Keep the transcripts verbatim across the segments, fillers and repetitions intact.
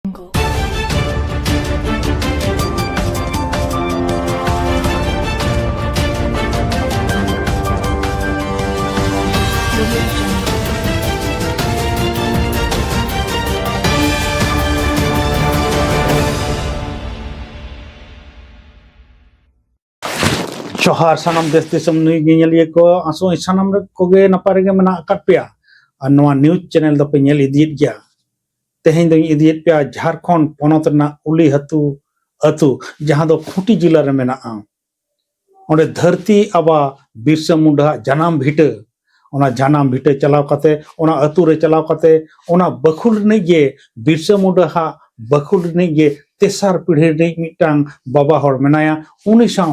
ᱡᱚᱦᱟᱨ ᱥᱟᱱᱟᱢ ᱫᱮᱥ ᱫᱤᱥᱚᱢ ᱱᱤᱭᱩᱡᱽ ᱧᱮᱧᱮᱞᱤᱭᱟᱹ ᱠᱚ, ᱟᱥᱚᱜ ᱟᱹᱧ ᱥᱟᱱᱟᱢ ᱨᱮ ᱠᱚᱜᱮ ᱱᱟᱯᱟᱭ ᱨᱮᱜᱮ ᱢᱮᱱᱟᱜ ᱟᱠᱟᱫ ᱯᱮᱭᱟ ᱟᱨ ᱱᱚᱣᱟ ᱱᱤᱭᱩᱡᱽ ᱪᱮᱱᱮᱞ ᱫᱚᱯᱮ ᱧᱮᱞ ᱤᱫᱤᱭᱮᱫ ᱜᱮᱭᱟ᱾ ᱛᱮᱦᱮᱧ ᱫᱚᱧ ᱤᱫᱤᱭᱮᱫ ᱯᱮᱭᱟ ᱡᱷᱟᱲᱠᱷᱚᱸᱰ ᱯᱚᱱᱚᱛ ᱨᱮᱱᱟᱜ ᱩᱞᱤᱦᱟᱹᱛᱩ ᱟᱹᱛᱩ, ᱡᱟᱦᱟᱸ ᱫᱚ ᱠᱷᱩᱸᱴᱤ ᱡᱮᱞᱟ ᱨᱮ ᱢᱮᱱᱟᱜᱼᱟ᱾ ᱚᱸᱰᱮ ᱫᱷᱟᱹᱨᱛᱤ ᱟᱵᱟ ᱵᱤᱨᱥᱟ ᱢᱩᱱᱰᱟᱣᱟᱜ ᱡᱟᱱᱟᱢ ᱵᱷᱤᱴᱟᱹ, ᱚᱱᱟ ᱡᱟᱱᱟᱢ ᱵᱷᱤᱴᱟᱹ ᱪᱟᱞᱟᱣ ᱠᱟᱛᱮ, ᱚᱱᱟ ᱟᱹᱛᱩ ᱨᱮ ᱪᱟᱞᱟᱣ ᱠᱟᱛᱮ, ᱚᱱᱟ ᱵᱟᱹᱠᱷᱩᱞ ᱨᱤᱱᱤᱡ ᱜᱮ, ᱵᱤᱨᱥᱟ ᱢᱩᱱᱰᱟᱣᱟᱜ ᱵᱟᱹᱠᱷᱩᱞ ᱨᱤᱱᱤᱡ ᱜᱮ ᱛᱮᱥᱟᱨ ᱯᱤᱲᱦᱤ ᱨᱤᱱᱤᱡ ᱢᱤᱫᱴᱟᱝ ᱵᱟᱵᱟ ᱦᱚᱲ ᱢᱮᱱᱟᱭᱟ᱾ ᱩᱱᱤ ᱥᱟᱶ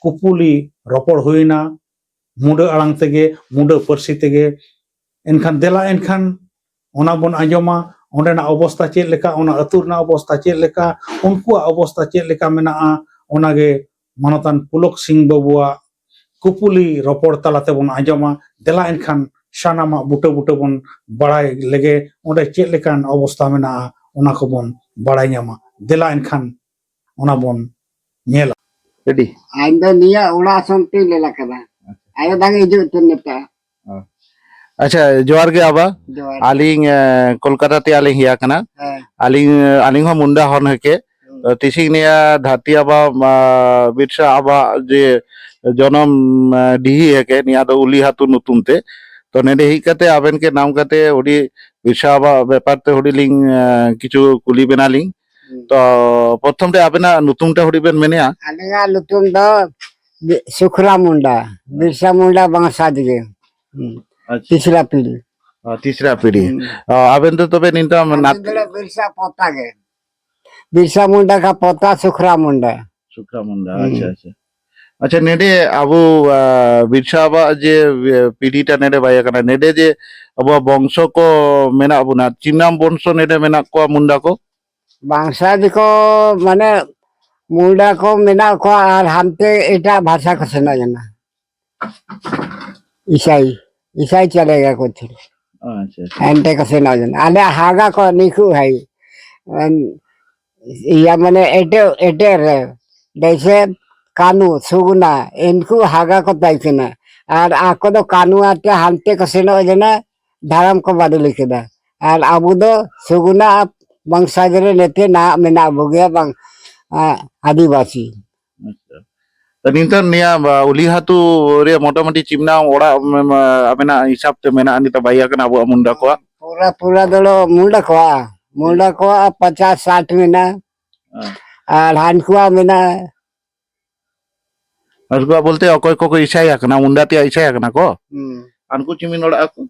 ᱠᱩᱯᱩᱞᱤ ᱨᱚᱯᱚᱲ ᱦᱩᱭᱱᱟ ᱢᱩᱸᱰᱟᱹ ᱟᱲᱟᱝ ᱛᱮᱜᱮ, ᱢᱩᱸᱰᱟᱹ ᱯᱟᱹᱨᱥᱤ ᱛᱮᱜᱮ᱾ ᱮᱱᱠᱷᱟᱱ ᱫᱮᱞᱟ ᱮᱱᱠᱷᱟᱱ ᱚᱱᱟ ᱵᱚᱱ ᱟᱸᱡᱚᱢᱟ, ᱚᱸᱰᱮᱱᱟᱜ ᱚᱵᱚᱥᱛᱟ ᱪᱮᱫ ᱞᱮᱠᱟ, ᱚᱱᱟ ᱟᱹᱛᱩ ᱨᱮᱱᱟᱜ ᱚᱵᱚᱥᱛᱟ ᱪᱮᱫ ᱞᱮᱠᱟ, ᱩᱱᱠᱩᱣᱟᱜ ᱚᱵᱚᱥᱛᱟ ᱪᱮᱫ ᱞᱮᱠᱟ ᱢᱮᱱᱟᱜᱼᱟ, ᱚᱱᱟᱜᱮ ᱢᱟᱱᱚᱛᱟᱱ ᱯᱩᱞᱚᱠ ᱥᱤᱝ ᱵᱟᱹᱵᱩᱣᱟᱜ ᱠᱩᱯᱩᱞᱤ ᱨᱚᱯᱚᱲ ᱛᱟᱞᱟ ᱛᱮᱵᱚᱱ ᱟᱸᱡᱚᱢᱟ᱾ ᱫᱮᱞᱟ ᱮᱱᱠᱷᱟᱱ ᱥᱟᱱᱟᱢᱟᱜ ᱵᱩᱴᱟᱹ ᱵᱩᱴᱟᱹ ᱵᱚᱱ ᱵᱟᱲᱟᱭ ᱞᱮᱜᱮ, ᱚᱸᱰᱮ ᱪᱮᱫ ᱞᱮᱠᱟᱱ ᱚᱵᱚᱥᱛᱟ ᱢᱮᱱᱟᱜᱼᱟ, ᱚᱱᱟ ᱠᱚᱵᱚᱱ ᱵᱟᱲᱟᱭ ᱧᱟᱢᱟ᱾ ᱫᱮᱞᱟ ᱮᱱᱠᱷᱟᱱ ᱚᱱᱟ ᱵᱚᱱ ᱧᱮᱞᱟ᱾ ᱨᱮᱰᱤ᱾ ᱟᱡ ᱫᱚ ᱱᱤᱭᱟᱹ ᱚᱲᱟᱜ ᱥᱚᱢᱛᱮ ᱞᱮᱞᱟ ᱠᱟᱫᱟ᱾ ᱟᱭᱳ ᱫᱟᱜᱮ ᱦᱤᱡᱩᱜ ᱛᱮ ᱱᱮᱛᱟ᱾ ᱟᱪᱪᱷᱟ, ᱡᱚᱦᱟᱨ ᱜᱮ ᱟᱵᱟ᱾ ᱡᱚᱦᱟᱨ᱾ ᱟᱹᱞᱤᱧ, ᱮ, ᱠᱳᱞᱠᱟᱛᱟ ᱛᱮ ᱟᱹᱞᱤᱧ ᱦᱮᱡ ᱟᱠᱟᱱᱟ᱾ ᱦᱮᱸ᱾ ᱟᱹᱞᱤᱧ, ᱟᱹᱞᱤᱧ ᱦᱚᱸ ᱢᱩᱱᱰᱟ ᱦᱚᱱ ᱦᱮᱠᱮ᱾ ᱦᱩᱸ᱾ ᱛᱚ, ᱛᱤᱥᱤᱝ ᱱᱤᱭᱟ ᱫᱷᱟᱹᱨᱛᱤ ᱟᱵᱟ, ᱟ, ᱵᱤᱨᱥᱟ ᱟᱵᱟ ᱡᱮ ᱡᱚᱱᱚᱢ, ᱟ, ᱰᱤᱦᱤ ᱦᱮᱠᱮ, ᱱᱤᱭᱟ ᱫᱚ ᱩᱞᱤ ᱦᱟᱹᱛᱩ ᱧᱩᱛᱩᱢ ᱛᱮ᱾ ᱛᱚ, ᱱᱮᱰᱮ ᱦᱮᱡ ᱠᱟᱛᱮ ᱟᱵᱮᱱ ᱠᱮ ᱱᱟᱢ ᱠᱟᱛᱮ ᱦᱩᱰᱤ ᱵᱤᱨᱥᱟ ᱟᱵᱟ ᱵᱮᱯᱟᱨ ᱛᱮ ᱦᱩᱰᱤ ᱞᱤᱧ, ᱟ, ᱠᱤᱪᱷᱩ ᱠᱩᱞᱤ ᱵᱮᱱᱟ ᱞᱤᱧ᱾ ᱦᱩᱸ᱾ ᱛᱚ, ᱯᱨᱚᱛᱷᱚᱢ ᱨᱮ ᱟᱵᱮᱱᱟᱜ ᱧᱩᱛᱩᱢ ᱴᱟ ᱦᱩᱰᱤ ᱵᱮᱱ ᱢᱮᱱᱮᱜᱼᱟ? ᱟᱹᱞᱤᱧᱟᱜ ᱧᱩᱛᱩᱢ ᱫᱚ ᱵᱤ-, ᱥᱩᱠᱷᱨᱟ ᱢᱩᱱᱰᱟ, ᱵᱤᱨᱥᱟ ᱢᱩᱱᱰᱟ ᱵᱟᱝᱥᱟ ᱫᱤᱜᱮ᱾ ᱦᱩᱸ᱾ ᱟᱪᱪᱷᱟ᱾ ᱛᱤᱥᱨᱟ ᱯᱤᱲᱦᱤ᱾ ᱚ, ᱛᱤᱥᱨᱟ ᱯᱤᱲᱦᱤ᱾ ᱦᱩᱸ᱾ ᱚ, ᱟᱵᱮᱱ ᱫᱚ ᱛᱚᱵᱮ ᱱᱤᱛᱚᱜ ᱟᱹᱞᱤᱧ ᱱᱟᱛ- ᱫᱚᱞᱮ ᱵᱤᱨᱥᱟ ᱯᱚᱛᱟ ᱜᱮ᱾ ᱵᱤᱨᱥᱟ ᱢᱩᱱᱰᱟ ᱠᱟ ᱯᱚᱛᱟ ᱥᱩᱠᱷᱨᱟ ᱢᱩᱱᱰᱟ᱾ ᱥᱩᱠᱷᱨᱟ ᱢᱩᱱᱰᱟ, ᱦᱩᱸ᱾ ᱟᱪᱪᱷᱟ, ᱟᱪᱪᱷᱟ᱾ ᱟᱪᱪᱷᱟ, ᱱᱮᱰᱮ ᱟᱵᱚ, ᱟ, ᱵᱤᱨᱥᱟ ᱟᱵᱟᱜ ᱡᱮ, ᱮ, ᱯᱤᱲᱦᱤ ᱴᱟ ᱱᱮᱰᱮ ᱵᱟᱭ ᱠᱟᱱᱟ, ᱱᱮᱰᱮ ᱡᱮ ᱟᱵᱚᱣᱟᱜ ᱵᱚᱝᱥᱚ ᱠᱚ ᱢᱮᱱᱟᱜ ᱵᱚᱱᱟ, ᱪᱤᱱᱟᱢ ᱵᱚᱝᱥᱚ ᱱᱮᱰᱮ ᱢᱮᱱᱟᱜ ᱠᱚᱣᱟ ᱢᱩᱱᱰᱟ ᱠᱚ? ᱵᱟᱝᱥᱟ ᱫᱤᱠᱚ ᱢᱟᱱᱮ ᱢᱩᱱᱰᱟ ᱠᱚ ᱢᱮᱱᱟᱜ ᱠᱚᱣᱟ ᱟᱨ ᱦᱟᱱᱛᱮ ᱮᱴᱟᱜ ᱵᱷᱟᱥᱟ ᱠᱚ ᱥᱮᱱᱚᱜ ᱠᱟᱱᱟ᱾ ᱤᱥᱟᱭ, ᱤᱥᱟᱭ ᱪᱟᱞᱮᱜᱟ ᱠᱚ ᱛᱷᱤᱨ᱾ ᱟᱪᱪᱷᱟ, ᱟᱪᱪᱷᱟ᱾ ᱦᱟᱱᱛᱮ ᱠᱚ ᱥᱮᱱᱚᱜ ᱠᱟᱱᱟ᱾ ᱟᱞᱮ ᱦᱟᱜᱟ ᱠᱚ ᱱᱤᱠᱩ ᱦᱟᱭ᱾ ᱮᱢ, ᱤᱭᱟᱹ ᱢᱟᱱᱮ ᱮᱴᱮ ᱮᱴᱮ ᱨᱮ ᱡᱮᱭᱥᱮ ᱠᱟᱹᱱᱩ, ᱥᱩᱜᱩᱱᱟ, ᱩᱱᱠᱩ ᱦᱟᱜᱟ ᱠᱚ ᱛᱟᱦᱮᱸ ᱠᱟᱱᱟ᱾ ᱟᱨ ᱟᱠᱚ ᱫᱚ ᱠᱟᱹᱱᱩ ᱟᱛᱮ ᱦᱟᱱᱛᱮ ᱠᱚ ᱥᱮᱱᱚᱜ ᱞᱮᱱᱟ, ᱫᱷᱟᱨᱟᱢ ᱠᱚ ᱵᱟᱹᱫᱞᱤ ᱠᱮᱫᱟ᱾ ᱟᱨ ᱟᱵᱚ ᱫᱚ ᱥᱩᱜᱩᱱᱟ ᱵᱚᱝᱥᱟᱡᱽ ᱨᱮ ᱱᱤᱛᱮ ᱱᱟᱦᱟᱜ ᱢᱮᱱᱟᱜ ᱵᱚᱜᱮᱭᱟ ᱵᱟᱝ, ᱟ, ᱟᱹᱫᱤᱵᱟᱹᱥᱤ᱾ ᱟᱪᱪᱷᱟ᱾ ᱛᱚ ᱱᱤᱛᱚᱜ ᱱᱤᱭᱟᱹ, ᱟ, ᱩᱞᱤ ᱦᱟᱹᱛᱩ ᱨᱮ ᱢᱚᱴᱟᱢᱩᱴᱤ ᱪᱤᱢᱱᱟ ᱚᱲᱟᱜ ᱢᱮ-, ᱢᱮ-, ᱟᱵᱮᱱᱟᱜ ᱦᱤᱥᱟᱹᱵ ᱛᱮ ᱢᱮᱱᱟᱜᱼᱟ ᱱᱤᱛᱚᱜ ᱵᱟᱭᱟ ᱠᱟᱱᱟ ᱟᱵᱚᱣᱟᱜ ᱢᱩᱱᱰᱟ ᱠᱚᱣᱟᱜ? ᱯᱩᱨᱟ, ᱯᱩᱨᱟ ᱫᱚ ᱢᱩᱱᱰᱟ ᱠᱚᱣᱟᱜ, ᱢᱩᱱᱰᱟ ᱠᱚᱣᱟᱜ ᱯᱚᱪᱟᱥ ᱥᱟᱴ ᱢᱮᱱᱟᱜᱼᱟ᱾ ᱦᱮᱸ᱾ ᱟᱨ ᱦᱟᱱᱠᱩᱣᱟᱜ ᱢᱮᱱᱟᱜᱼᱟ᱾ ᱦᱟᱱᱠᱩᱣᱟᱜ ᱵᱚᱞᱛᱮ ᱚᱠᱚᱭ ᱠᱚᱠᱚ ᱤᱥᱟᱭ ᱟᱠᱟᱱᱟ, ᱢᱩᱱᱰᱟ ᱛᱮᱭᱟᱜ ᱤᱥᱟᱭ ᱟᱠᱟᱱᱟ ᱠᱚ? ᱦᱩᱸ᱾ ᱦᱟᱱᱠᱩ ᱪᱤᱢᱤᱱ ᱚᱲᱟᱜ ᱟᱠᱚ?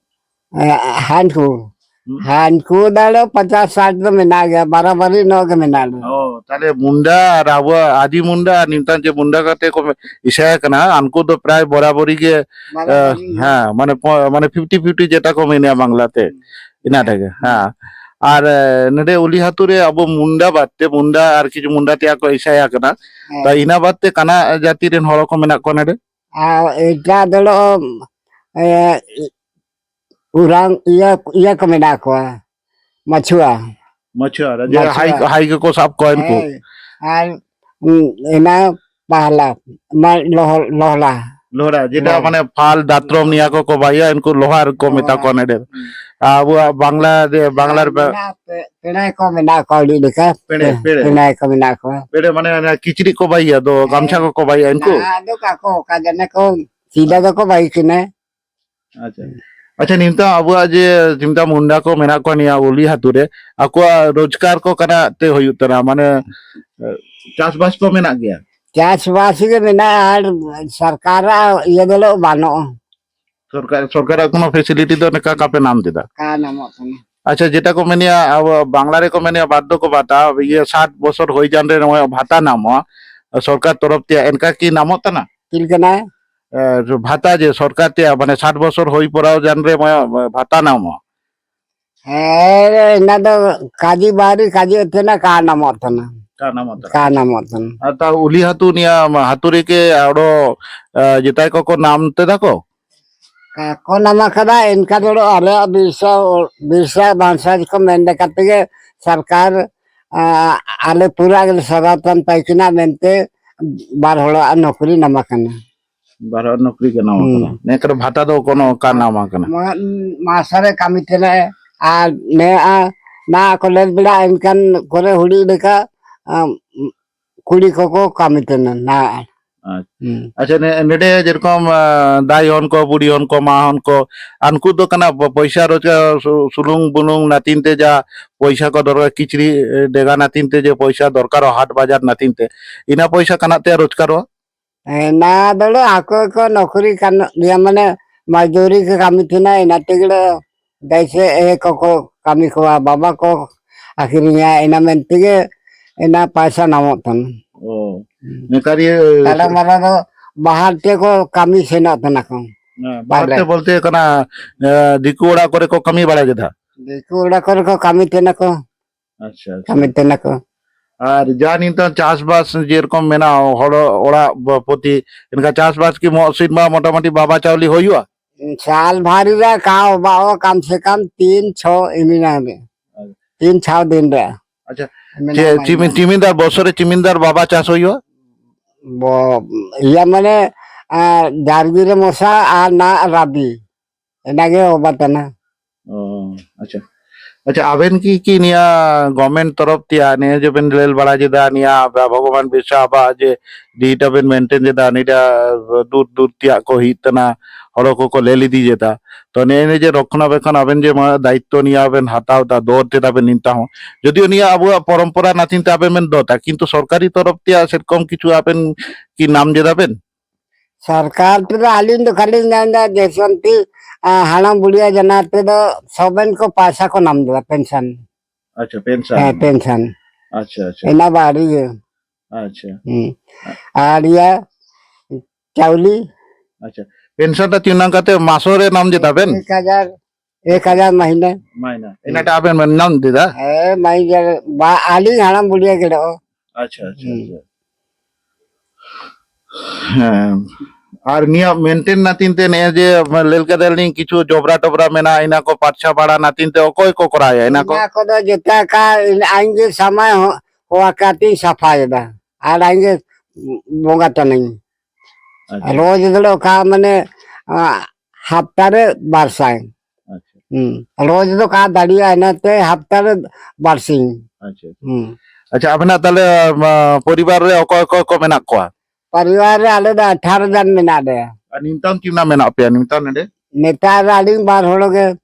ᱮ, ᱦᱟᱱᱠᱩ᱾ ᱦᱩᱸ᱾ ᱦᱟᱱᱠᱩ ᱫᱟᱲᱮ ᱯᱚᱪᱟᱥ ᱥᱟᱴ ᱫᱚ ᱢᱮᱱᱟᱜ ᱜᱮᱭᱟ, ᱵᱟᱨᱟᱵᱟᱨᱤ ᱧᱚᱜ ᱜᱮ ᱢᱮᱱᱟᱜ ᱞᱮᱭᱟ᱾ ᱚ, ᱛᱟᱦᱞᱮ ᱢᱩᱱᱰᱟ ᱟᱨ ᱟᱵᱚᱣᱟᱜ ᱟᱹᱫᱤ ᱢᱩᱱᱰᱟ ᱟᱨ ᱱᱤᱛᱟᱨ ᱡᱮ ᱢᱩᱱᱰᱟ ᱠᱟᱛᱮ ᱠᱚ ᱤᱥᱟᱭ ᱟᱠᱟᱱᱟ, ᱦᱟᱱᱠᱩ ᱫᱚ ᱯᱨᱟᱭ ᱵᱚᱨᱟᱵᱚᱨᱤ ᱜᱮ, ᱵᱟᱨᱟᱵᱟᱨᱤ ᱮ, ᱜᱮ᱾ ᱦᱮᱸ, ᱢᱟᱱᱮ ᱯᱚ-, ᱢᱟᱱᱮ ᱯᱷᱤᱯᱴᱤ ᱯᱷᱤᱯᱴᱤ ᱡᱮᱴᱟ ᱠᱚ ᱢᱮᱱᱮᱜᱼᱟ ᱵᱟᱝᱞᱟᱛᱮ, ᱦᱩᱸ᱾ ᱤᱱᱟᱹᱴᱟ ᱜᱮ᱾ ᱦᱮᱸ᱾ ᱟᱨ, ᱮ, ᱱᱚᱰᱮ ᱩᱞᱤ ᱦᱟᱹᱛᱩ ᱨᱮ ᱟᱵᱚ ᱢᱩᱱᱰᱟ ᱵᱟᱫ ᱛᱮ, ᱢᱩᱱᱰᱟ ᱟᱨ ᱠᱤᱪᱷᱩ ᱢᱩᱱᱰᱟ ᱛᱮᱭᱟᱜ ᱠᱚ ᱤᱥᱟᱭ ᱟᱠᱟᱱᱟ᱾ ᱦᱮᱸ᱾ ᱛᱟ ᱤᱱᱟᱹ ᱵᱟᱫ ᱛᱮ ᱠᱟᱱᱟ ᱡᱟᱹᱛᱤ ᱨᱮᱱ ᱦᱚᱲ ᱠᱚ ᱢᱮᱱᱟᱜ ᱠᱚᱣᱟ ᱱᱚᱰᱮ? ᱟᱨ ᱮᱴᱟᱜ ᱫᱚ, ᱮ, ᱩᱨᱟᱝ, ᱤᱭᱟᱹ, ᱤᱭᱟᱹ ᱠᱚ ᱢᱮᱱᱟᱜ ᱠᱚᱣᱟ, ᱢᱟᱪᱷᱩᱣᱟ᱾ ᱢᱟᱪᱷᱩᱣᱟ, ᱡᱮ ᱢᱟᱪᱷᱩᱣᱟ᱾ ᱦᱟᱭ, ᱦᱟᱭ ᱜᱮᱠᱚ ᱥᱟᱵ ᱠᱚᱣᱟ ᱩᱱᱠᱩ᱾ ᱦᱮᱸ, ᱟᱨ, ᱩᱸ, ᱚᱱᱟ ᱯᱟᱦᱞᱟ, ᱢᱟ-, ᱞᱚᱦ-, ᱞᱚᱦᱞᱟ᱾ ᱞᱚᱦᱲᱟ, ᱡᱮᱴᱟ ᱞᱚᱦᱲᱟ᱾ ᱢᱟᱱᱮ ᱯᱷᱟᱞ, ᱫᱟᱛᱨᱚᱢ ᱱᱤᱭᱟ ᱠᱚ ᱠᱚ ᱵᱟᱭᱟ, ᱩᱱᱠᱩ ᱞᱚᱦᱟᱨ ᱠᱚ ᱢᱮᱛᱟ ᱞᱚᱦᱲᱟ᱾ ᱠᱚᱣᱟ ᱱᱚᱰᱮ᱾ ᱦᱩᱸ᱾ ᱟᱵᱚᱣᱟᱜ ᱵᱟᱝᱞᱟ ᱨᱮ, ᱵᱟᱝᱞᱟ ᱟᱨ ᱨᱮ ᱯᱮ- ᱢᱮᱱᱟᱜ ᱯᱮ-, ᱯᱮᱲᱟ ᱠᱚ ᱢᱮᱱᱟᱜ ᱠᱚᱣᱟ ᱟᱹᱰᱤ ᱞᱮᱠᱟ᱾ ᱯᱮᱲᱮ, ᱯᱮ-, ᱯᱮᱲᱮ᱾ ᱯᱮᱲᱟ ᱠᱚ ᱢᱮᱱᱟᱜ ᱠᱚᱣᱟ᱾ ᱯᱮᱲᱮ ᱢᱟᱱᱮ ᱚᱱᱟ ᱠᱤᱪᱨᱤᱡ ᱠᱚ ᱵᱟᱭᱟ ᱫᱚ, ᱜᱟᱢᱪᱷᱟ ᱦᱮᱸ᱾ ᱠᱚᱠᱚ ᱵᱟᱭᱟ ᱩᱱᱠᱩ? ᱱᱟᱦᱟᱜ ᱫᱚ ᱚᱠᱟ ᱠᱚ, ᱚᱠᱟ ᱡᱟᱱᱮ ᱠᱚ ᱥᱤᱫᱟ ᱫᱚᱠᱚ ᱵᱟᱭ ᱠᱟᱱᱟ᱾ ᱟᱪᱪᱷᱟ᱾ ᱟᱪᱪᱷᱟ, ᱱᱤᱛᱚᱜ ᱟᱵᱚᱣᱟᱜ ᱡᱮ ᱱᱤᱛᱚᱜ ᱢᱩᱱᱰᱟ ᱠᱚ ᱢᱮᱱᱟᱜ ᱠᱚᱣᱟ ᱱᱤᱭᱟᱹ ᱩᱞᱤ ᱦᱟᱹᱛᱩ ᱨᱮ, ᱟᱠᱚᱣᱟᱜ ᱨᱳᱡᱽᱜᱟᱨ ᱠᱚ ᱠᱟᱱᱟ ᱛᱮ ᱦᱩᱭᱩᱜ ᱠᱟᱱᱟ, ᱢᱟᱱᱮ, ᱮ, ᱪᱟᱥᱵᱟᱥ ᱠᱚ ᱢᱮᱱᱟᱜ ᱜᱮᱭᱟ? ᱪᱟᱥᱵᱟᱥ ᱜᱮ ᱢᱮᱱᱟᱜᱼᱟ, ᱟᱨ ᱥᱚᱨᱠᱟᱨᱟᱜ ᱤᱭᱟᱹ ᱫᱚ ᱵᱟᱹᱱᱩᱜᱼᱟ᱾ ᱥᱚᱨᱠᱟᱨ, ᱥᱚᱨᱠᱟᱨᱟᱜ ᱠᱳᱱᱳ facility ᱫᱚ ᱱᱚᱝᱠᱟ ᱠᱟᱯᱮ ᱧᱟᱢ ᱮᱫᱟ? ᱠᱟ ᱧᱟᱢᱚᱜ ᱠᱟᱱᱟ᱾ ᱟᱪᱪᱷᱟ, ᱡᱮᱴᱟ ᱠᱚ ᱢᱮᱱᱮᱜᱼᱟ, ᱟᱵᱚ ᱵᱟᱝᱞᱟ ᱨᱮᱠᱚ ᱢᱮᱱᱮᱜᱼᱟ, ᱵᱟᱨᱫᱷᱚᱠᱚ ᱵᱷᱟᱛᱟ, ᱤᱭᱟᱹ, ᱥᱟᱴ ᱵᱚᱪᱷᱚᱨ ᱦᱩᱭ ᱡᱟᱱ ᱨᱮ ᱱᱚᱜᱼᱚᱭ ᱵᱷᱟᱛᱟ ᱧᱟᱢᱚᱜᱼᱟ ᱥᱚᱨᱠᱟᱨ ᱛᱚᱨᱚᱯ ᱛᱮ, ᱮᱱᱠᱟ ᱠᱤ ᱧᱟᱢᱚᱜ ᱠᱟᱱᱟ? ᱪᱮᱫ ᱞᱮᱠᱟᱱᱟᱜ? ᱮ, ᱵᱷᱟᱛᱟ ᱡᱮ ᱥᱚᱨᱠᱟᱨ ᱛᱮ, ᱢᱟᱱᱮ, ᱥᱟᱴ ᱵᱚᱪᱷᱚᱨ ᱦᱩᱭ ᱯᱚᱨᱟᱣ ᱡᱟᱱ ᱨᱮ ᱢᱟᱭᱟ ᱵᱷᱟᱛᱟ ᱧᱟᱢᱚᱜᱼᱟ᱾ ᱦᱮᱸ, ᱚᱱᱟ ᱫᱚ ᱠᱟᱡᱤ ᱵᱟᱣᱨᱤ ᱠᱟᱡᱤ ᱩᱛᱟᱹᱨᱟ ᱠᱟ ᱧᱟᱢᱚᱜ ᱠᱟᱱᱟ᱾ ᱠᱟ ᱧᱟᱢᱚᱜ ᱠᱟᱱᱟ᱾ ᱠᱟ ᱧᱟᱢᱚᱜ ᱠᱟᱱᱟ᱾ ᱟᱨ ᱛᱟ ᱩᱞᱤ ᱦᱟᱹᱛᱩ ᱱᱤᱭᱟ ᱦᱟᱹᱛᱩ ᱨᱮ ᱠᱮ ᱟᱲᱚ, ᱮ, ᱡᱮᱛᱟᱭ ᱠᱚᱠᱚ ᱧᱟᱢ ᱛᱮᱫᱟ ᱠᱚ? ᱠᱟ ᱠᱚ ᱧᱟᱢ ᱠᱟᱫᱟ, ᱮᱱᱠᱟ ᱫᱚ ᱟᱞᱮᱭᱟᱜ ᱵᱤᱨᱥᱟ, ᱵᱤᱨᱥᱟ ᱵᱟᱝᱥᱟ ᱠᱚ ᱢᱮᱱ ᱞᱮᱠᱟ ᱛᱮᱜᱮ ᱥᱚᱨᱠᱟᱨ ᱟᱞᱮ ᱯᱩᱨᱟ ᱜᱮᱞᱮ ᱥᱟᱫᱟ ᱛᱟᱱ ᱯᱟᱭᱠᱤᱱᱟ ᱢᱮᱱᱛᱮ ᱵᱟᱨ ᱦᱚᱲᱟᱜ ᱱᱚᱠᱨᱤ ᱱᱟᱢᱟ ᱠᱟᱱᱟ᱾ ᱵᱟᱨ ᱦᱚᱲ ᱱᱚᱠᱨᱤ ᱠᱟᱱᱟ᱾ ᱦᱩᱸ᱾ ᱱᱮᱠᱟᱨ ᱵᱷᱟᱛᱟ ᱫᱚ ᱠᱳᱱᱳ ᱚᱠᱟ ᱱᱟᱢᱟ ᱠᱟᱱᱟ? ᱢᱟ-, ᱢᱟᱥᱟᱨᱮ ᱠᱟᱹᱢᱤ ᱛᱮᱞᱮ ᱟᱨ ᱱᱮ ᱟ-, ᱱᱟ ᱠᱚᱞᱮᱡᱽ ᱵᱮᱲᱟ ᱮᱱᱠᱟᱱ ᱠᱚᱨᱮ ᱦᱩᱰᱤ ᱞᱮᱠᱟ, ᱟᱢ, ᱠᱩᱲᱤ ᱠᱚᱠᱚ ᱠᱟᱹᱢᱤ ᱛᱟᱦᱮᱱᱟ ᱱᱟ᱾ ᱟᱪᱪᱷᱟ᱾ ᱦᱩᱸ᱾ ᱟᱪᱪᱷᱟ, ᱱᱮ-, ᱱᱮᱰᱮ ᱡᱮᱨᱚᱠᱚᱢ, ᱟ, ᱫᱟᱭ ᱦᱚᱱ ᱠᱚ, ᱵᱩᱲᱤ ᱦᱚᱱ ᱠᱚ, ᱢᱟ ᱦᱚᱱ ᱠᱚ, ᱟᱱᱠᱩ ᱫᱚ ᱠᱟᱱᱟ ᱯᱚ-, ᱯᱚᱭᱥᱟ ᱨᱳᱡᱽᱜᱟᱨ, ᱥᱩ-, ᱥᱩᱱᱩᱢ ᱵᱩᱞᱩᱝ ᱱᱟᱛᱤᱱ ᱛᱮ ᱡᱟ ᱯᱚᱭᱥᱟ ᱠᱚ ᱫᱚᱨᱠᱟᱨ, ᱠᱤᱪᱨᱤᱡ, ᱮ, ᱰᱮᱜᱟ ᱱᱟᱛᱤᱱ ᱛᱮ ᱡᱮ ᱯᱚᱭᱥᱟ ᱫᱚᱨᱠᱟᱨᱚᱜ, ᱦᱟᱴ ᱵᱟᱡᱟᱨ ᱱᱟᱛᱤᱱ ᱛᱮ, ᱤᱱᱟ ᱯᱚᱭᱥᱟ ᱠᱟᱱᱟ ᱛᱮ ᱨᱳᱡᱽᱜᱟᱨᱚᱜᱼᱟ? ᱦᱮᱸ, ᱱᱟ ᱫᱚ ᱟᱠᱚ ᱠᱚ ᱱᱚᱠᱨᱤ ᱠᱟᱱ ᱜᱮᱭᱟ, ᱢᱟᱱᱮ ᱢᱟᱡᱫᱩᱨᱤ ᱠᱚ ᱠᱟᱹᱢᱤ ᱛᱟᱦᱮᱱᱟ, ᱤᱱᱟ ᱛᱮᱜᱮ ᱞᱮ ᱫᱟᱭᱥᱮ ᱮ ᱠᱚᱠᱚ ᱠᱟᱹᱢᱤ ᱠᱚᱣᱟ, ᱵᱟᱵᱟ ᱠᱚ ᱟᱹᱠᱷᱨᱤᱧᱟ, ᱤᱱᱟ ᱢᱮᱱ ᱛᱮᱜᱮ ᱤᱱᱟ ᱯᱟᱭᱥᱟ ᱧᱟᱢᱚᱜ ᱛᱟᱦᱮᱱᱟ᱾ ᱚ᱾ ᱦᱩᱸ᱾ ᱱᱮᱛᱟᱨ ᱤᱭᱟᱹ ᱛᱟᱦᱞᱮ ᱢᱟᱨᱟ ᱫᱚ ᱵᱟᱦᱟᱨ ᱛᱮᱠᱚ ᱠᱟᱹᱢᱤ ᱥᱮᱱᱚᱜ ᱛᱟᱦᱮᱱᱟ ᱠᱚ᱾ ᱦᱮᱸ, ᱵᱟᱦᱟᱨ ᱛᱟᱦᱞᱮ ᱛᱮ ᱵᱚᱞᱛᱮ ᱠᱟᱱᱟ, ᱮ, ᱫᱤᱠᱩ ᱚᱲᱟᱜ ᱠᱚᱨᱮ ᱠᱚ ᱠᱟᱹᱢᱤ ᱵᱟᱲᱟᱭ ᱠᱮᱫᱟ? ᱫᱤᱠᱩ ᱚᱲᱟᱜ ᱠᱚᱨᱮ ᱠᱚ ᱠᱟᱹᱢᱤ ᱛᱟᱦᱮᱱᱟ ᱠᱚ᱾ ᱟᱪᱪᱷᱟ, ᱟᱪᱪᱷᱟ᱾ ᱠᱟᱹᱢᱤ ᱛᱟᱦᱮᱱᱟ ᱠᱚ᱾ ᱟᱨ ᱡᱟ ᱱᱤᱛᱚᱜ ᱪᱟᱥᱵᱟᱥ ᱡᱮᱨᱚᱠᱚᱢ ᱢᱮᱱᱟᱜᱼᱟ, ᱦᱚᱲ ᱚᱲᱟᱜ ᱯᱨᱚᱛᱤ, ᱮᱱᱠᱷᱟᱱ ᱪᱟᱥᱵᱟᱥ ᱠᱤ ᱢᱚᱦᱥᱤᱱ ᱢᱟ ᱢᱚᱴᱟᱢᱩᱴᱤ ᱵᱟᱵᱟ ᱪᱟᱣᱞᱤ ᱦᱩᱭᱩᱜᱼᱟ? ᱥᱟᱞ ᱵᱷᱟᱨᱤ ᱨᱮ ᱠᱟᱣ ᱵᱟᱣ ᱠᱟᱢ ᱥᱮ ᱠᱟᱢ ᱛᱤᱱ ᱪᱷᱚ ᱮᱢᱤᱱᱟ ᱨᱮ᱾ ᱟᱪᱪᱷᱟ᱾ ᱛᱤᱱ ᱪᱷᱚ ᱫᱤᱱ ᱨᱮ᱾ ᱟᱪᱪᱷᱟ᱾ ᱢᱮᱱᱟᱜ ᱪᱮ-, ᱢᱟ ᱪᱤᱢᱤ-, ᱢᱮᱱᱟᱜ᱾ ᱪᱤᱢᱤᱱᱫᱟᱨ ᱵᱚᱥᱚᱨ ᱨᱮ ᱪᱤᱢᱤᱱᱫᱟᱨ ᱵᱟᱵᱟ ᱪᱟᱥ ᱦᱩᱭᱩᱜᱼᱟ? ᱵᱚ-, ᱤᱭᱟᱹ ᱢᱟᱱᱮ, ᱟ, ᱡᱟᱨᱜᱤ ᱨᱮ ᱢᱚᱥᱟ ᱟᱨ ᱱᱟ ᱨᱟᱵᱤ᱾ ᱮᱱᱟᱜᱮ ᱚᱵᱟ ᱛᱟᱱᱟ᱾ ᱚ, ᱟᱪᱪᱷᱟ᱾ ᱟᱪᱪᱷᱟ, ᱟᱵᱮᱱ ᱠᱤ, ᱠᱤ ᱱᱤᱭᱟᱹ government ᱛᱚᱨᱚᱯ ᱛᱮᱭᱟ ᱱᱤᱭᱟᱹ ᱡᱮ ᱵᱮᱱ ᱞᱮᱞ ᱵᱟᱲᱟ ᱡᱮᱫᱟ, ᱱᱤᱭᱟᱹ ᱵᱷᱚᱜᱚᱵᱟᱱ ᱵᱤᱨᱥᱟ ᱟᱵᱟᱣᱟᱜ ᱡᱮ ᱰᱤᱦᱤᱴᱟ ᱵᱮᱱ maintain ᱡᱮᱫᱟ, ᱱᱤᱭᱟᱹ ᱫᱩᱨ ᱫᱩᱨ ᱛᱮᱭᱟᱜ ᱠᱚ ᱦᱩᱭᱩᱜ ᱠᱟᱱᱟ, ᱦᱚᱲ ᱠᱚᱠᱚ ᱞᱮᱞ ᱤᱫᱤ ᱡᱮᱫᱟ᱾ ᱛᱚ ᱱᱤᱭᱟᱹ, ᱱᱤᱭᱟᱹ ᱡᱮ ᱨᱚᱠᱷᱚᱱᱟᱵᱮᱠᱷᱚᱱ ᱟᱵᱮᱱ ᱡᱮ ᱢᱟ ᱫᱟᱭᱤᱛᱛᱚ ᱱᱤᱭᱟᱹ ᱵᱮᱱ ᱦᱟᱛᱟᱣ ᱫᱟ, ᱫᱚᱨ ᱡᱮᱫᱟ ᱵᱮᱱ ᱱᱤᱛᱟ ᱦᱚᱸ, ᱡᱚᱫᱤᱭᱳ ᱱᱤᱭᱟᱹ ᱟᱵᱚᱣᱟᱜ ᱯᱚᱨᱚᱢᱯᱚᱨᱟ ᱱᱟᱛᱤᱱ ᱛᱮ ᱟᱵᱮᱱ ᱵᱮᱱ ᱫᱚᱨ ᱫᱟ, ᱠᱤᱱᱛᱩ ᱥᱚᱨᱠᱟᱨᱤ ᱛᱚᱨᱚᱯ ᱛᱮᱭᱟᱜ ᱥᱮᱨᱚᱠᱚᱢ ᱠᱤᱪᱷᱩ ᱟᱵᱮᱱ ᱠᱤ ᱱᱟᱢ ᱡᱮᱫᱟ ᱵᱮᱱ? ᱥᱚᱨᱠᱟᱨ ᱛᱮᱫᱚ ᱟᱹᱞᱤᱧ ᱫᱚ ᱠᱷᱟᱹᱞᱤ ᱧᱟᱢ ᱮᱫᱟ ᱡᱮᱥᱚᱱᱛᱤ, ᱟ, ᱦᱟᱲᱟᱢ ᱵᱩᱲᱦᱤᱭᱟᱜ ᱡᱟᱱᱟ ᱛᱮᱫᱚ ᱥᱚᱵᱮᱱ ᱠᱚ ᱯᱟᱭᱥᱟ ᱠᱚ ᱧᱟᱢ ᱮᱫᱟ, ᱯᱮᱱᱥᱚᱱ᱾ ᱟᱪᱪᱷᱟ, ᱯᱮᱱᱥᱚᱱ᱾ ᱦᱮᱸ, ᱯᱮᱱᱥᱚᱱ᱾ ᱟᱪᱪᱷᱟ, ᱟᱪᱪᱷᱟ᱾ ᱮᱱᱟ ᱵᱟᱲᱤ ᱜᱮ᱾ ᱟᱪᱪᱷᱟ᱾ ᱦᱩᱸ᱾ ᱟᱨ ᱤᱭᱟᱹ ᱪᱟᱣᱞᱤ? ᱟᱪᱪᱷᱟ᱾ ᱯᱮᱱᱥᱚᱱ ᱴᱟ ᱛᱤᱱᱟᱹᱜ ᱠᱟᱛᱮ ᱢᱟᱥᱚ ᱨᱮ ᱧᱟᱢ ᱡᱮᱛᱟ ᱵᱮᱱ? ᱮᱠ ᱦᱟᱡᱟᱨ, ᱮᱠ ᱦᱟᱡᱟᱨ ᱢᱟᱹᱦᱤᱱᱟᱹ᱾ ᱢᱟᱹᱦᱤᱱᱟᱹ᱾ ᱦᱩᱸ᱾ ᱮᱱᱟᱴᱟ ᱟᱵᱮᱱ ᱵᱮᱱ ᱧᱟᱢ ᱡᱮᱛᱟ? ᱦᱮᱸ, ᱢᱟᱹᱦᱤᱱᱟᱹ ᱵᱟ-, ᱟᱹᱞᱤᱧ ᱦᱟᱲᱟᱢ ᱵᱩᱲᱦᱤᱭᱟᱹ ᱜᱮ ᱫᱚ᱾ ᱟᱪᱪᱷᱟ, ᱟᱪᱪᱷᱟ, ᱦᱩᱸ᱾ ᱟᱪᱪᱷᱟ᱾ ᱦᱮᱸ᱾ ᱟᱨ ᱱᱤᱭᱟᱹ ᱢᱮᱱᱴᱮᱱ ᱱᱟᱹᱛᱤᱱ ᱛᱮ ᱱᱮᱜᱼᱮ ᱡᱮ ᱞᱟᱹᱭ ᱠᱟᱫᱟᱞᱤᱧ ᱠᱤᱪᱷᱩ ᱡᱚᱵᱽᱨᱟ ᱴᱚᱵᱽᱨᱟ ᱢᱮᱱᱟᱜᱼᱟ, ᱤᱱᱟᱹ ᱠᱚ ᱯᱟᱨᱪᱷᱟ ᱵᱟᱲᱟ ᱱᱟᱹᱛᱤᱱ ᱛᱮ ᱚᱠᱚᱭ ᱠᱚ ᱠᱚᱨᱟᱣᱮᱫᱼᱟ ᱤᱱᱟᱹ ᱠᱚ? ᱚᱱᱟ ᱠᱚᱫᱚ ᱡᱚᱛᱚ ᱠᱟ-, ᱤᱧ ᱜᱮ ᱥᱟᱢᱟᱭ ᱦᱚ-, ᱦᱚᱣᱟ ᱠᱟᱛᱮᱧ ᱥᱟᱯᱷᱟᱭᱮᱫᱟ᱾ ᱟᱨ ᱤᱧ ᱜᱮ ᱵᱚᱸᱜᱟ ᱛᱟᱱᱟᱧ᱾ ᱟᱪᱪᱷᱟ᱾ ᱨᱳᱡᱽ ᱫᱚ ᱚᱠᱟ ᱢᱟᱱᱮ, ᱟ, ᱦᱟᱯᱛᱟ ᱨᱮ ᱵᱟᱨ ᱥᱟᱭ᱾ ᱟᱪᱪᱷᱟ᱾ ᱦᱩᱸ᱾ ᱨᱳᱡᱽ ᱫᱚ ᱚᱠᱟ ᱫᱟᱲᱮᱭᱟᱜᱼᱟ, ᱤᱱᱟᱹᱛᱮ ᱦᱟᱯᱛᱟ ᱨᱮ ᱵᱟᱨ ᱥᱤᱧ᱾ ᱟᱪᱪᱷᱟ᱾ ᱦᱩᱸ᱾ ᱟᱪᱪᱷᱟ, ᱟᱵᱮᱱᱟᱜ ᱛᱟᱦᱞᱮ, ᱟ, ᱯᱚᱨᱤᱵᱟᱨ ᱨᱮ ᱚᱠᱚᱭ ᱚᱠᱚᱭ ᱠᱚ ᱢᱮᱱᱟᱜ ᱠᱚᱣᱟ? ᱯᱚᱨᱤᱵᱟᱨ ᱨᱮ ᱟᱞᱮ ᱫᱚ ᱟᱴᱷᱟᱨᱚ ᱡᱚᱱ ᱢᱮᱱᱟᱜ ᱞᱮᱭᱟ᱾ ᱟᱨ ᱱᱤᱛᱟᱝ ᱛᱤᱱᱟᱹᱜ ᱢᱮᱱᱟᱜ ᱯᱮᱭᱟ ᱱᱤᱛᱟᱝ ᱱᱚᱰᱮ? ᱱᱮᱛᱟᱨ ᱟᱹᱞᱤᱧ ᱵᱟᱨ ᱦᱚᱲ ᱜᱮ᱾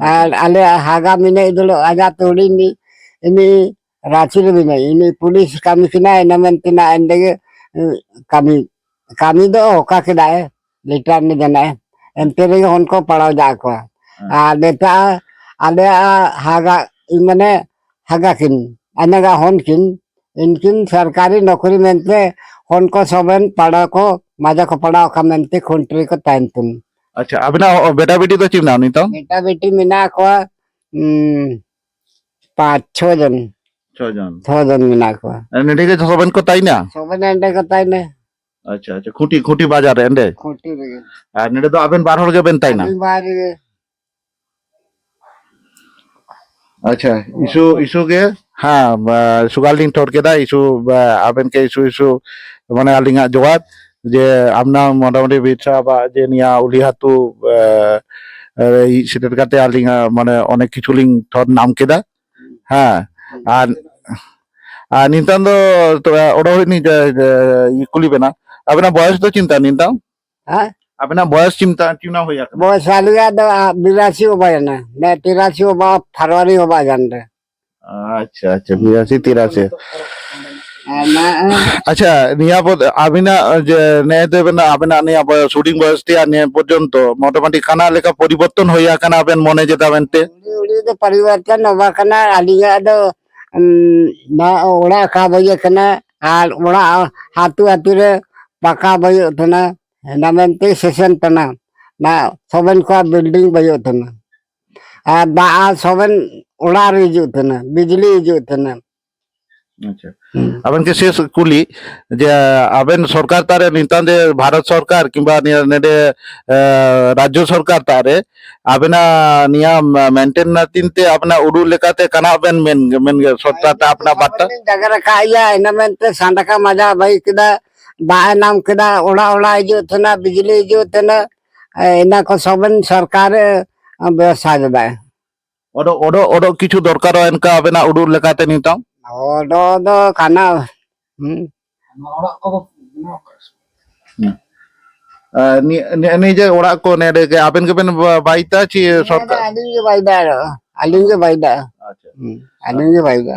ᱟᱨ ᱟᱞᱮ ᱦᱟᱜᱟ ᱢᱮᱱᱟᱭ ᱫᱚ ᱟᱡᱟᱜ ᱛᱩᱲᱤ ᱢᱤ-, ᱩᱱᱤ ᱨᱟᱸᱪᱤ ᱨᱮ ᱢᱮᱱᱟᱭ, ᱩᱱᱤ ᱯᱩᱞᱤᱥ ᱠᱟᱹᱢᱤ ᱠᱟᱱᱟᱭ, ᱤᱱᱟᱹ ᱢᱮᱱᱛᱮ ᱱᱟ ᱮᱸᱰᱮ ᱜᱮ, ᱩᱸ, ᱠᱟᱹᱢᱤ, ᱠᱟᱹᱢᱤ ᱫᱚ ᱚᱠᱟ ᱠᱮᱫᱟᱭ, ᱞᱮᱴᱟᱨ ᱢᱮ ᱡᱟᱱᱟᱭ, ᱮᱱᱛᱮ ᱨᱮᱜᱮ ᱦᱚᱱ ᱠᱚ ᱯᱟᱲᱟᱣ ᱡᱟ ᱠᱚᱣᱟ᱾ ᱦᱮᱸ᱾ ᱟᱨ ᱱᱮᱛᱟᱨ ᱟᱞᱮᱭᱟᱜ ᱦᱟᱜᱟ, ᱢᱟᱱᱮ ᱦᱟᱜᱟ ᱠᱤᱱ, ᱟᱱᱟᱜᱟ ᱦᱚᱱ ᱠᱤᱱ, ᱤᱱᱠᱤᱱ ᱥᱚᱨᱠᱟᱨᱤ ᱱᱚᱠᱨᱤ ᱢᱮᱱᱛᱮ ᱦᱚᱱ ᱠᱚ ᱥᱚᱵᱮᱱ ᱯᱟᱲᱟ ᱠᱚ, ᱢᱟᱡᱟ ᱠᱚ ᱯᱟᱲᱟᱣ ᱠᱟ ᱢᱮᱱᱛᱮ ᱠᱷᱩᱱᱴᱨᱤ ᱠᱚ ᱛᱟᱦᱮᱱ ᱛᱩᱱ᱾ ᱟᱪᱪᱷᱟ, ᱟᱵᱤᱱᱟᱜ ᱚ, ᱵᱮᱴᱟ ᱵᱤᱴᱤ ᱫᱚ ᱪᱮᱫ ᱢᱮᱱᱟᱜᱼᱟ ᱱᱤᱛᱚᱝ? ᱵᱮᱴᱟ ᱵᱤᱴᱤ ᱢᱮᱱᱟᱜ ᱠᱚᱣᱟ, ᱩᱸ, ᱯᱟᱸᱪ, ᱪᱷᱚ ᱡᱚᱱ᱾ ᱪᱷᱚ ᱡᱚᱱ᱾ ᱪᱷᱚ ᱡᱚᱱ ᱢᱮᱱᱟᱜ ᱠᱚᱣᱟ᱾ ᱟᱨ ᱱᱚᱰᱮ ᱜᱮ ᱡᱷᱚᱛᱚ ᱵᱮᱱ ᱠᱚ ᱛᱟᱦᱮᱱᱟ? ᱥᱚᱵᱮᱱ ᱮᱸᱰᱮ ᱠᱚ ᱛᱟᱦᱮᱱᱟ᱾ ᱟᱪᱪᱷᱟ, ᱟᱪᱪᱷᱟ, ᱠᱷᱩᱸᱴᱤ, ᱠᱷᱩᱸᱴᱤ ᱵᱟᱡᱟᱨ ᱨᱮ ᱮᱸᱰᱮ? ᱠᱷᱩᱸᱴᱤ ᱨᱮᱜᱮ᱾ ᱟᱨ ᱱᱚᱰᱮ ᱫᱚ ᱟᱵᱮᱱ ᱵᱟᱨ ᱦᱚᱲ ᱜᱮᱵᱮᱱ ᱛᱟᱦᱮᱱᱟ? ᱟᱹᱞᱤᱧ ᱵᱟᱨ ᱨᱮᱜᱮ᱾ ᱟᱪᱪᱷᱟ, ᱤᱥᱩ, ᱤᱥᱩ ᱜᱮ? ᱦᱮᱸ, ᱵᱟ, ᱥᱩᱜᱟᱞ ᱞᱤᱧ ᱴᱷᱚᱲ ᱠᱮᱫᱟ, ᱤᱥᱩ, ᱵᱟ, ᱟᱵᱮᱱ ᱠᱮ ᱤᱥᱩ, ᱤᱥᱩ, ᱢᱟᱱᱮ ᱟᱹᱞᱤᱧᱟᱜ ᱡᱚᱵᱟᱵ ᱡᱮ ᱟᱢᱱᱟ ᱢᱚᱴᱟᱢᱩᱴᱤ ᱵᱤᱨᱥᱟ ᱵᱟ ᱡᱮ ᱱᱤᱭᱟ ᱩᱞᱤ ᱦᱟᱹᱛᱩ, ᱮ, ᱮ, ᱥᱮᱴᱮᱨ ᱠᱟᱛᱮ ᱟᱹᱞᱤᱧᱟᱜ ᱢᱟᱱᱮ ᱚᱱᱮᱠ ᱠᱤᱪᱷᱩ ᱞᱤᱧ ᱴᱷᱚᱲ ᱱᱟᱢ ᱠᱮᱫᱟ᱾ ᱦᱮᱸ, ᱟᱨ, ᱟᱨ ᱱᱤᱛᱚᱝ ᱫᱚ ᱛᱚᱵᱮ ᱚᱰᱚᱠ ᱦᱩᱭ ᱱᱤᱧ ᱡᱮ, ᱡᱮ, ᱤᱭᱟᱹ ᱠᱩᱞᱤ ᱵᱮᱱᱟ, ᱟᱵᱮᱱᱟᱜ ᱵᱚᱭᱚᱥ ᱫᱚ ᱪᱤᱱᱛᱟ ᱱᱤᱛᱚᱝ? ᱦᱮᱸ? ᱟᱵᱮᱱᱟᱜ ᱵᱚᱭᱚᱥ ᱪᱤᱱᱛᱟ, ᱛᱤᱱᱟᱹᱜ ᱦᱩᱭ ᱟᱠᱟᱱᱟ? ᱵᱚᱭᱚᱥ ᱟᱹᱞᱤᱧᱟᱜ ᱫᱚ, ᱟ, ᱵᱤᱨᱟᱥᱤ ᱚᱵᱟᱭᱮᱱᱟ᱾ ᱱᱮ ᱛᱤᱨᱟᱥᱤ ᱚᱵᱟ, ᱯᱷᱟᱨᱣᱟᱨᱤ ᱚᱵᱟ ᱡᱟᱱ ᱨᱮ᱾ ᱟᱪᱪᱷᱟ, ᱟᱪᱪᱷᱟ, ᱵᱤᱨᱟᱥᱤ, ᱛᱤᱨᱟᱥᱤ᱾ ᱟᱨ ᱱᱟ-, ᱟᱪᱪᱷᱟ, ᱱᱤᱭᱟᱹ ᱯᱚᱫ ᱟᱵᱤᱱᱟᱜ ᱡᱮ ᱱᱮ ᱫᱚ ᱵᱮᱱ, ᱟᱵᱤᱱᱟᱜ ᱱᱤᱭᱟᱹ ᱵᱚᱭᱚᱥ, ᱦᱩᱰᱤᱧ ᱵᱚᱭᱚᱥ ᱛᱮ ᱟᱨ ᱱᱤᱭᱟᱹ ᱯᱚᱨᱡᱚᱱᱛᱚ ᱢᱚᱴᱟᱢᱩᱴᱤ ᱠᱟᱱᱟ ᱞᱮᱠᱟ ᱯᱚᱨᱤᱵᱚᱨᱛᱚᱱ ᱦᱩᱭ ᱟᱠᱟᱱᱟ ᱵᱮᱱ ᱢᱚᱱᱮ ᱡᱮᱫᱟ ᱢᱮᱱᱛᱮ? ᱟᱹᱰᱤ, ᱟᱹᱰᱤ ᱫᱚ ᱯᱚᱨᱤᱵᱚᱨᱛᱚᱱ ᱚᱵᱟ ᱠᱟᱱᱟ᱾ ᱟᱹᱞᱤᱧᱟᱜ ᱫᱚ, ᱩᱢ, ᱱᱟ-, ᱚᱲᱟᱜ ᱠᱟ ᱵᱟᱹᱭ ᱠᱟᱱᱟ ᱟᱨ ᱚᱲᱟᱜ ᱦᱟᱹᱛᱩ ᱦᱟᱹᱛᱩ ᱨᱮ ᱯᱟᱠᱟ ᱵᱟᱹᱭᱚᱜ ᱛᱟᱦᱮᱱᱟ᱾ ᱦᱮᱱᱟ ᱢᱮᱱᱛᱮ ᱥᱮᱥᱮᱱ ᱛᱟᱦᱮᱱᱟ᱾ ᱱᱟ ᱥᱚᱵᱮᱱ ᱠᱚᱣᱟᱜ ᱵᱤᱞᱰᱤᱝ ᱵᱟᱹᱭᱚᱜ ᱛᱟᱦᱮᱱᱟ᱾ ᱟᱨ ᱫᱟᱜ ᱥᱚᱵᱮᱱ ᱚᱲᱟᱜ ᱨᱮ ᱦᱤᱡᱩᱜ ᱛᱟᱦᱮᱱᱟ, ᱵᱤᱡᱽᱞᱤ ᱦᱤᱡᱩᱜ ᱛᱟᱦᱮᱱᱟ᱾ ᱟᱪᱪᱷᱟ᱾ ᱦᱩᱸ᱾ ᱟᱵᱮᱱ ᱜᱮ ᱥᱮᱥ ᱠᱩᱞᱤ, ᱡᱮ ᱟᱵᱮᱱ ᱥᱚᱨᱠᱟᱨ ᱛᱟᱨᱮ ᱱᱤᱛᱟᱝ ᱫᱮ ᱵᱷᱟᱨᱚᱛ ᱥᱚᱨᱠᱟᱨ ᱠᱤᱝᱵᱟ ᱱᱤᱭᱟᱹ ᱱᱮᱰᱮ, ᱮ, ᱨᱟᱡᱽᱡᱚ ᱥᱚᱨᱠᱟᱨ ᱛᱟᱨᱮ ᱟᱵᱮᱱᱟᱜ ᱱᱤᱭᱟᱹ ᱢᱮᱱᱴᱮᱱ ᱱᱟᱛᱤᱱ ᱛᱮ ᱟᱵᱮᱱᱟᱜ ᱩᱰᱩᱠ ᱞᱮᱠᱟᱛᱮ ᱠᱟᱱᱟ ᱵᱮᱱ ᱢᱮᱱ, ᱢᱮᱱ ᱜᱮ ᱥᱚᱨᱠᱟᱨ ᱛᱮ ᱟᱵᱮᱱᱟᱜ ᱵᱟᱨᱛᱟ? ᱡᱟᱭᱜᱟ ᱨᱟᱠᱟᱵ ᱮᱭᱟ, ᱤᱱᱟᱹ ᱢᱮᱱᱛᱮ ᱥᱟᱸᱰᱠᱟ ᱢᱟᱡᱟ ᱵᱟᱹᱭ ᱠᱮᱫᱟ, ᱫᱟᱜ ᱮ ᱧᱟᱢ ᱠᱮᱫᱟ, ᱚᱲᱟᱜ ᱚᱲᱟᱜ ᱦᱤᱡᱩᱜ ᱛᱟᱦᱮᱱᱟ, ᱵᱤᱡᱽᱞᱤ ᱦᱤᱡᱩᱜ ᱛᱟᱦᱮᱱᱟ, ᱮ, ᱤᱱᱟᱹ ᱠᱚ ᱥᱚᱵᱮᱱ ᱥᱚᱨᱠᱟᱨ, ᱮ, ᱵᱮᱵᱚᱥᱛᱷᱟ ᱠᱮᱫᱟᱭ᱾ ᱚᱰᱚᱜ, ᱚᱰᱚᱜ, ᱚᱰᱚᱜ ᱠᱤᱪᱷᱩ ᱫᱚᱨᱠᱟᱨᱚᱜᱼᱟ ᱮᱱᱠᱟ ᱟᱵᱮᱱᱟᱜ ᱩᱰᱩᱠ ᱞᱮᱠᱟᱛᱮ ᱱᱤᱛᱚᱝ? ᱚᱰᱚᱜ ᱫᱚ ᱠᱟᱱᱟ᱾ ᱦᱩᱸ᱾ ᱦᱩᱸ᱾ ᱟ, ᱱᱤ-, ᱱᱤ-, ᱱᱤᱡᱮ ᱚᱲᱟᱜ ᱠᱚ ᱱᱮᱰᱮ ᱜᱮ ᱟᱵᱮᱱ ᱜᱮᱵᱮᱱ ᱵᱟ-, ᱵᱟᱭᱤᱛᱟ ᱪᱮ ᱱᱤᱭᱟᱹ ᱫᱚ ᱥᱚᱨᱠᱟᱨ? ᱟᱹᱞᱤᱧ ᱜᱮ ᱵᱟᱭᱫᱟ, ᱟᱹᱞᱤᱧ ᱜᱮ ᱵᱟᱭᱫᱟ᱾ ᱟᱪᱪᱷᱟ᱾ ᱦᱩᱸ, ᱟᱹᱞᱤᱧ ᱜᱮ ᱵᱟᱭᱫᱟ᱾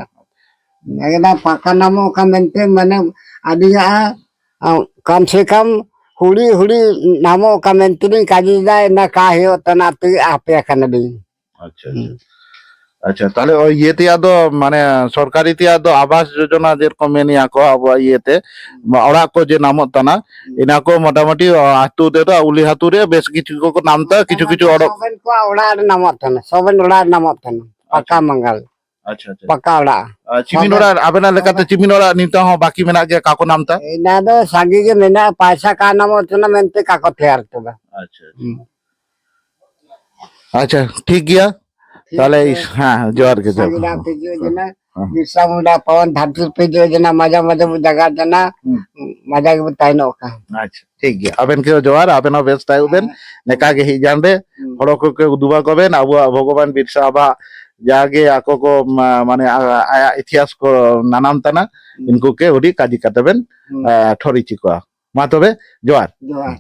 ᱮᱠᱫᱚᱢ ᱯᱟᱠᱟ ᱱᱟᱢᱚᱜ ᱠᱟᱱ ᱢᱮᱱᱛᱮ ᱢᱟᱱᱮ ᱟᱹᱞᱤᱧᱟᱜ, ᱟ, ᱠᱟᱢ ᱥᱮ ᱠᱟᱢ ᱦᱩᱲᱤ ᱦᱩᱲᱤ ᱱᱟᱢᱚᱜ ᱠᱟᱱ ᱢᱮᱱᱛᱮ ᱞᱤᱧ ᱠᱟᱡᱤ ᱫᱟ, ᱤᱱᱟᱹ ᱠᱟ ᱦᱩᱭᱩᱜ ᱛᱟᱱᱟ ᱛᱮ ᱟᱯᱮ ᱠᱟᱱᱟᱞᱤᱧ᱾ ᱟᱪᱪᱷᱟ, ᱟᱪᱪᱷᱟ᱾ ᱦᱩᱸ᱾ ᱟᱪᱪᱷᱟ, ᱛᱟᱦᱞᱮ ᱳᱭ ᱤᱭᱟᱹ ᱛᱮᱭᱟᱜ ᱫᱚ, ᱢᱟᱱᱮ, ᱥᱚᱨᱠᱟᱨᱤ ᱛᱮᱭᱟᱜ ᱫᱚ ᱟᱵᱟᱥ ᱡᱳᱡᱚᱱᱟ ᱡᱮᱨᱚᱠᱚᱢ ᱢᱮᱱᱮᱜᱼᱟ ᱠᱚ ᱟᱵᱚᱣᱟᱜ ᱤᱭᱟᱹᱛᱮ, ᱦᱩᱸ᱾ ᱚᱲᱟᱜ ᱠᱚ ᱡᱮ ᱱᱟᱢᱚᱜ ᱠᱟᱱᱟ, ᱦᱩᱸ᱾ ᱤᱱᱟᱹ ᱠᱚ ᱢᱚᱴᱟᱢᱩᱴᱤ ᱟᱹᱛᱩ ᱛᱮᱫᱚ, ᱩᱞᱤ ᱟᱹᱛᱩ ᱨᱮ ᱵᱮᱥ ᱠᱤᱪᱷᱩ ᱠᱚᱠᱚ ᱱᱟᱢ ᱮᱫᱟ, ᱠᱤᱪᱷᱩ ᱠᱤᱪᱷᱩ ᱚᱲᱟᱜ ᱥᱚᱵᱮᱱ ᱠᱚᱣᱟᱜ ᱚᱲᱟᱜ ᱨᱮ ᱱᱟᱢᱚᱜ ᱛᱟᱦᱮᱱᱟ, ᱥᱚᱵᱮᱱ ᱚᱲᱟᱜ ᱨᱮ ᱱᱟᱢᱚᱜ ᱛᱟᱦᱮᱱᱟ, ᱯᱟᱠᱟ ᱟᱪᱪᱷᱟ᱾ ᱢᱟᱸᱜᱟᱞ, ᱟᱪᱪᱷᱟ, ᱟᱪᱪᱷᱟ᱾ ᱯᱟᱠᱟ ᱚᱲᱟᱜ᱾ ᱟᱨ ᱪᱤᱢᱤᱱ ᱥᱚᱵᱮᱱ ᱚᱲᱟᱜ ᱟᱵᱮᱱᱟᱜ ᱞᱮᱠᱟᱛᱮ ᱪᱤᱢᱤᱱ ᱚᱲᱟᱜ ᱱᱤᱛᱚᱜ ᱦᱚᱸ ᱵᱟᱹᱠᱤ ᱢᱮᱱᱟᱜ ᱜᱮᱭᱟ, ᱠᱟᱠᱚ ᱱᱟᱢ ᱛᱟ? ᱤᱱᱟᱹ ᱫᱚ ᱥᱟᱸᱜᱮ ᱜᱮ ᱢᱮᱱᱟᱜᱼᱟ, ᱯᱟᱭᱥᱟ ᱠᱟ ᱱᱟᱢᱚᱜ ᱛᱟᱦᱮᱱᱟ ᱢᱮᱱᱛᱮ ᱠᱟᱠᱚ ᱛᱮᱭᱟᱨ ᱠᱮᱫᱟ᱾ ᱟᱪᱪᱷᱟ, ᱟᱪᱪᱷᱟ᱾ ᱦᱩᱸ᱾ ᱟᱪᱪᱷᱟ, ᱴᱷᱤᱠ ᱜᱮᱭᱟ᱾ ᱴᱷᱤᱠ ᱛᱟᱦᱞᱮ ᱜᱮᱭᱟ᱾ ᱤᱥ-, ᱦᱮᱸ, ᱡᱚᱦᱟᱨ ᱜᱮ, ᱡᱚᱦᱟᱨ ᱜᱮ᱾ ᱥᱟᱸᱜᱮ ᱫᱟᱜ ᱯᱮ ᱡᱚ ᱡᱮᱱᱟ, ᱦᱮᱸ᱾ ᱵᱤᱨᱥᱟ ᱢᱩᱱᱰᱟ ᱯᱟᱣᱟᱱ ᱫᱷᱟᱹᱨᱛᱤ ᱯᱮ ᱡᱚ ᱡᱮᱱᱟ, ᱢᱟᱡᱟ ᱢᱟᱡᱟ ᱵᱚ ᱡᱟᱜᱟ ᱡᱮᱱᱟ, ᱦᱩᱸ᱾ ᱢᱟᱡᱟ ᱜᱮᱵᱚ ᱛᱟᱦᱮᱱᱚᱜ ᱠᱟᱱ᱾ ᱟᱪᱪᱷᱟ, ᱴᱷᱤᱠ ᱜᱮᱭᱟ᱾ ᱟᱵᱮᱱ ᱠᱮ ᱡᱚᱦᱟᱨ, ᱟᱵᱮᱱ ᱦᱚᱸ ᱵᱮᱥ ᱛᱟᱦᱮᱸ ᱵᱮᱱ᱾ ᱦᱮᱸ᱾ ᱱᱮᱠᱟ ᱜᱮ ᱦᱮᱡ ᱡᱟᱱ ᱵᱮ, ᱦᱩᱸ᱾ ᱦᱚᱲ ᱠᱚ ᱠᱚ ᱩᱫᱩᱜ ᱟᱠᱚ ᱵᱮᱱ, ᱟᱵᱚᱣᱟᱜ ᱵᱷᱚᱜᱚᱵᱟᱱ ᱵᱤᱨᱥᱟ ᱟᱵᱟᱜ ᱡᱟᱜᱮ ᱟᱠᱚ ᱠᱚ, ᱢᱟ-, ᱢᱟᱱᱮ, ᱟ-, ᱟᱭᱟᱜ ᱤᱛᱤᱦᱟᱥ ᱠᱚ ᱱᱟᱱᱟᱢ ᱛᱟᱱᱟ, ᱦᱩᱸ᱾ ᱩᱱᱠᱩ ᱠᱮ ᱦᱩᱰᱤ ᱠᱟᱡᱤ ᱠᱟᱛᱮ ᱵᱮᱱ, ᱦᱩᱸ᱾ ᱟ, ᱴᱷᱚᱨᱤ ᱪᱤ ᱠᱚᱣᱟ᱾ ᱢᱟ ᱛᱚᱵᱮ, ᱡᱚᱦᱟᱨ᱾ ᱡᱚᱦᱟᱨ᱾